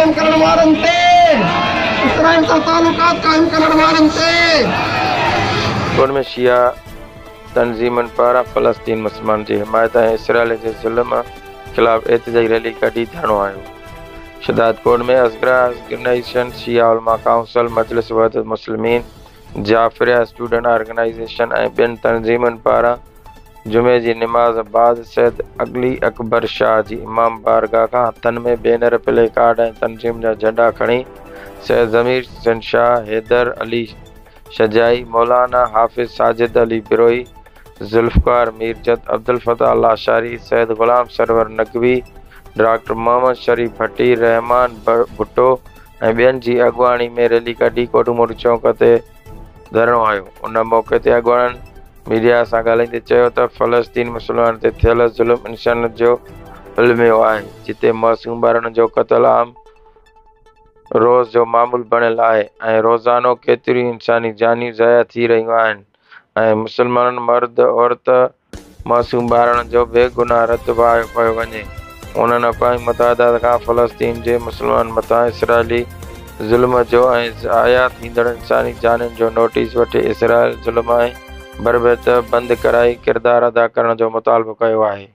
قائم ڪرڻ وارن تي، اسرائيل سان تعلقات قائم ڪرڻ وارن تي. ڪوٽ ۾ شيعا تنظيمن پاران فلسطين مسلمانن جي حمايت ۽ اسرائيل جي ظلم خلاف احتجاجي ريلي ڪڍي ڌرڻو هنيو. شهدادڪوٽ ۾ اصغرا آرگنائيزيشن، شيعا علماء ڪائونسل، مجلس وحدت مسلمين، جعفريه اسٽوڊنٽ آرگنائيزيشن ۽ ٻين تنظيمن پاران جمعي جي نماز بعد سيد علي اڪبر شاهه جي امام بارگاهه کان هٿن ۾ بينر، پلي ڪارڊ ۽ تنظيم جا جهنڊا کڻي سيد ضمير حسين شاهه، حيدر علي شجاعي، مولانا حافظ ساجد علي بروهي، ذوالفقار ميرجت، عبدالفتاح لاشاري، سيد غلام سرور نقوي، ڊاڪٽر محمد شريف ڀٽي، رحمان ڀٽو ۽ ٻين جي اڳواڻي ۾ ريلي ڪڍي ڪوٽوموٽ چونڪ تي ڌرڻو هنيو. ان موقعي تي اڳواڻن ميڊيا سان ڳالهائيندي چيو ته فلسطين مسلمانن تي ٿيل ظلم انسانيت جو الميو آهي، جتي معصوم ٻارڙن جو قتل عام روز جو معمول بڻيل آهي ۽ روزانو ڪيتريون ئي انساني جانيون ضايع ٿي رهيون آهن ۽ مسلمانن مرد، عورت، معصوم ٻارڙن جو بيگناهه رت وهايو پيو وڃي. انهن اقوام متحده کان فلسطين جي مسلمانن مٿان اسرائيلي ظلم جو ۽ ضايع ٿيندڙ انساني جانين جو نوٽيس وٺي اسرائيل ظلم ۽ بربريت بند ڪرائي ڪردار ادا ڪرڻ جو مطالبو ڪيو آهي.